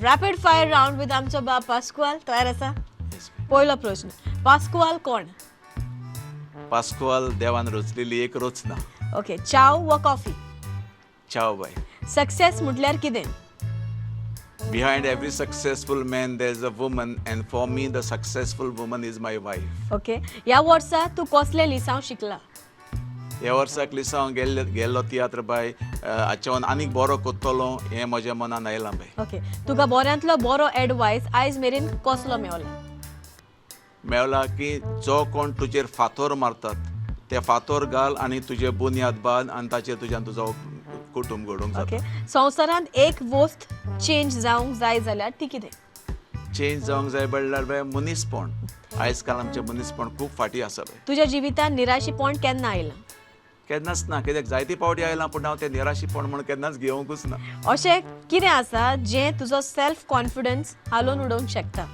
Rapid fire round with आमचो बाब Pascual. तयार आसा? पयलो प्रश्न, पास्कुआल कोण? पास्कुआल देवान रचलेली एक रचना. ओके. चाव वा कॉफी? चाव बाय. सक्सेस म्हटल्यार कितें? Behind every successful man there is a woman, and for me the successful woman is my wife. Okay. ह्या वर्सा तूं कसलें लिसांव शिकला? ह्या वर्साक लिसांव गेल्ले गेल्लो तियात्र बाय, हाच्यावन आनीक बरो कोत्तलो हें म्हज्या मनान आयलां बाय. ओके. तुका बऱ्यांतलो बरो एडवायस आयज मेरेन कसलो मेवला? मेवला की जो कोण तुजेर फातोर मारतात ते फातोर घाल आनी तुजे बुन्याद बांद आनी ताचेर तुज्यान तुजो कुटूंब घडोवंक जाता. ओके. संवसारांत एक वस्त चेंज जावंक जाय जाल्यार ती कितें? चेंज जावंक जाय म्हणल्यार बाय मनीसपण. आयज काल आमचें मनीसपण खूब फाटीं आसा बाय. तुज्या जिवितांत निराशीपण केन्ना आयलां? केन्नाच ना. कित्याक जायते पावटी आयलां, पूण हांव तें निराशीपण म्हूण केन्नाच घेवंकूच ना. अशें कितें आसा जें तुजो सेल्फ कॉन्फिडन्स हालोवन उडोवंक शकता?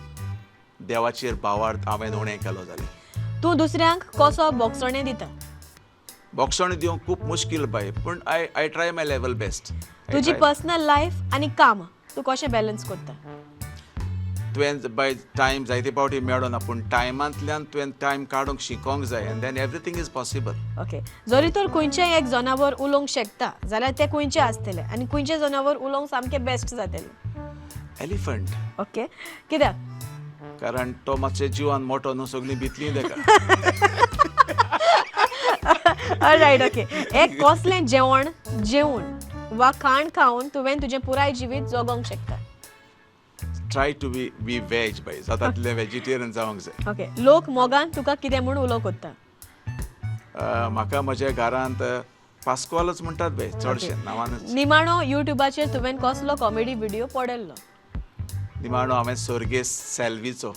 देवाचेर भावार्थ हांवें उणें केलो जाल्यार. तूं दुसऱ्यांक कसो बोगसणें दिता? बोगसण दिवंक खूब मुश्कील बाय, पूण I try my level best. तुजी पर्सनल लायफ आनी काम तूं कशें बॅलन्स करता? तुवें बाय टायम जायते पावटी मेळना, पूण टायमांतल्यान तुवें टायम काडूंक शिकोंक जाय, and then everything is possible. Okay. जरी तर खंयचेंय एक जनावर उलोवंक शकता जाल्यार तें खंयचें आसतलें आनी खंयचें जनावर उलोवंक सामकें बेस्ट जातलें? एलिफंट. ओके, कित्याक? कारण तो मातशे जिवान मोटो न्हू, सगळीं भितलीं तेका. Right, okay. एक कसलें जेवण जेवन वा खाण खावन तुवें तुजें पुराय जिवीत जगोंक शकता? Try to be veg बाय. जाता तितलें वेजिटेरियन जावंक जाय. ओके. लोक मोगान तुका कितें म्हूण उलो करता? म्हाका म्हज्या घरांत पास्कवालच म्हणटात बाय, चडशे नांवानच. निमाणो युट्यूबाचेर तुवें कसलो कॉमेडी व्हिडियो पळयल्लो? निमाणो हांवें सर्गेस सेल्वीचो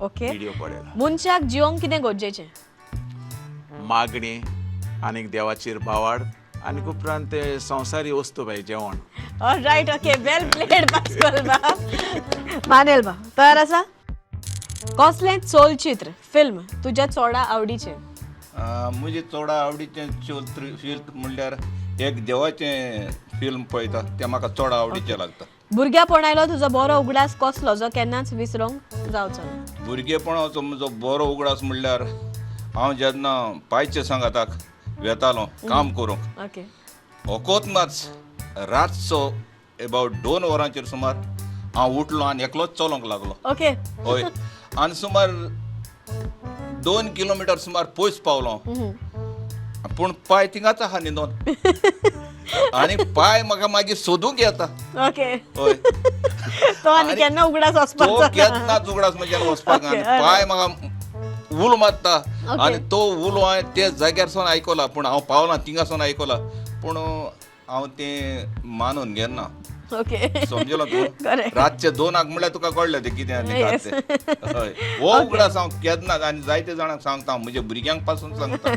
व्हिडियो पळयला. मनशाक जिवंक कितें गरजेचें? मागणी आनीक देवाचेर भावार्थ आनी उपरांत ते संवसारी वस्तू बाय, जेवण. Right, okay. Well played, Pascual बाब. मानेल बाब, तयार आसा? कसलें चलचित्र, फिल्म तुज्या चोडा आवडीचें? म्हजे चड आवडीचें चलचित्र फिल्म म्हणल्यार एक देवाचें फिल्म पळयता, तें म्हाका चड आवडीचें लागता. भुरग्यापणायलो तुजो बरो उगडास कसलो जो केन्नाच विसरोंक जावचो ना? भुरगेपणाचो म्हजो बरो उगडास म्हणल्यार हांव जेन्ना पायचे सांगाताक वेतालो काम करूंक, अकोतमाच रातचो एबावट 2 वरांचेर सुमार हांव उठलो आनी एकलोच चलोंक लागलो. हय, आनी सुमार 2 किलोमिटर सुमार पयस पावलो, पूण पांय थिंगाच आहा न्हिदोन आनी पांय म्हाका मागीर सोदूंक येता. हय. तो आनी केन्ना उगडास तो वचपाचो ना. केन्नाच उगडास म्हज्यान वचपाक. आनी पांय म्हाका उलो मारता आनी तो उलो हांवें ते जाग्यार सावन आयकला, पूण हांव पावला थिंगा सावन आयकला, पूण हांव तें मानून घेना. समजलो तूं? रातचे 2 म्हणल्यार तुका कळ्ळें तें कितें आनी काय तें. हय, हो उगडास हांव केन्ना आनी जायते जाणांक सांगता, म्हज्या भुरग्यांक पासून सांगता.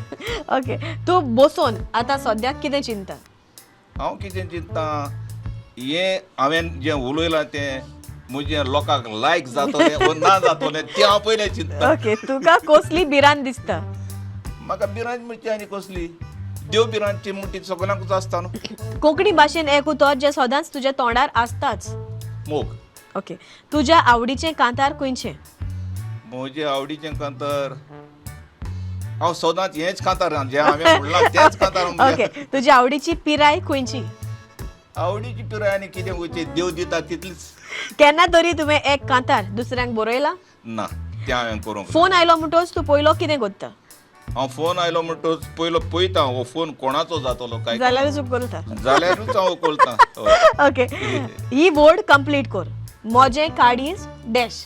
ओके. तूं बसून आतां सद्याक कितें चिंता? हांव कितें चिंता, हें हांवें जें उलयलां तें म्हजें लोकांक लायक जातलें वो ना जातलें तें हांव पयलें चिंता. ओके. तुका कसली भिरांत दिसता? म्हाका भिरांत म्हणची आनी कसली, देव भिरांतची म्हणटी सगळ्यांकूच आसता न्हू. कोंकणी भाशेन एक उतर जें सदांच तुज्या तोंडार आसताच? मोग. ओके. तुज्या आवडीचें कांतार खंयचें? म्हजें आवडीचें कांतार हांव सदांच हेंच कांतार जें हांवें म्हणलां तेंच कांतार. ओके. तुजी आवडीची पिराय खंयची? आवडीची पिराय आनी कितें वयची, देव दिता तितलीच. केन्ना तरी तुवें एक कांतार दुसऱ्यांक बरयला? ना, तें हांवें करूंक. फोन आयलो म्हणटोच तूं पयलो कितें करता? हांव फोन आयलो म्हणटच पयलो पळयता हो फोन कोणाचो जातलो काय, जाल्यारूच उखलता? जाल्यारूच हांव उखलता. ओके. ही वर्ड कंप्लीट कर. म्हजें काळीज डॅश.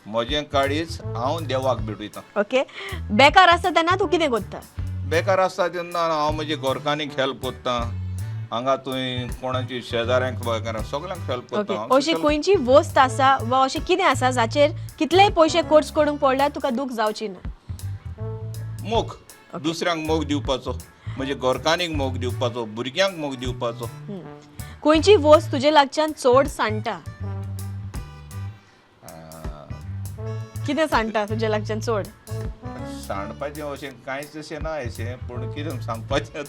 म्हजें काळीज हांव देवाक भेटयता. ओके. बेकार आसता तेन्ना तूं कितें करता? बेकार आसता तेन्ना हांव म्हजे घरकान्नीक हेल्प करता, हांगा थंय कोणाची शेजाऱ्यांक सगळ्यांक हेल्प करता. अशी खंयची वस्त आसा वा अशें कितें आसा जाचेर कितलेय पयशे खर्च करूंक पडल्यार तुका दूख जावची ना? मोग. दुसऱ्यांक मोग दिवपाचो, म्हजे घरकान्नीक मोग दिवपाचो, भुरग्यांक मोग दिवपाचो. खंयची वस्त तुजे लागच्यान चड सांडटा? कितें सांडटा तुजे लागच्यान चड? सांडपाचें अशें कांयच अशें ना अशें, पूण कितें सांगपाचें.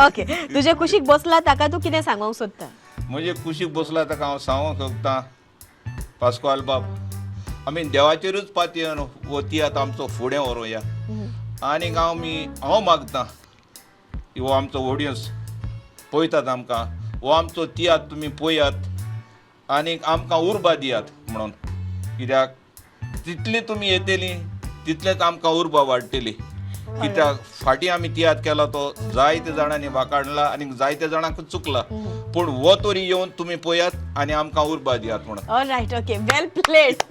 ओके. तुजे कुशीक बसला ताका तूं कितें सांगूंक सोदता? म्हजे कुशीक बसला ताका हांव सांगूंक सोदता, पास्कोआल बाब, आमी देवाचेरूच पातयेवन हो तियात्र आमचो फुडें व्हरोया. आनीक हांव मागतां, हो आमचो ऑडियन्स पळयतात आमकां, हो आमचो तियात्र तुमी पळयात आनीक आमकां उर्बा दियात म्हणून. कित्याक तितली तुमी येतली तितलेच आमकां उर्बा वाडटली. कित्याक फाटीं आमी तियात्र केला तो जायते जाणांनी वाकाडला आनी जायते जाणांक चुकला, पूण हो तरी येवन तुमी पळयात आनी आमकां उर्बा दियात म्हणून. All right, okay, well played.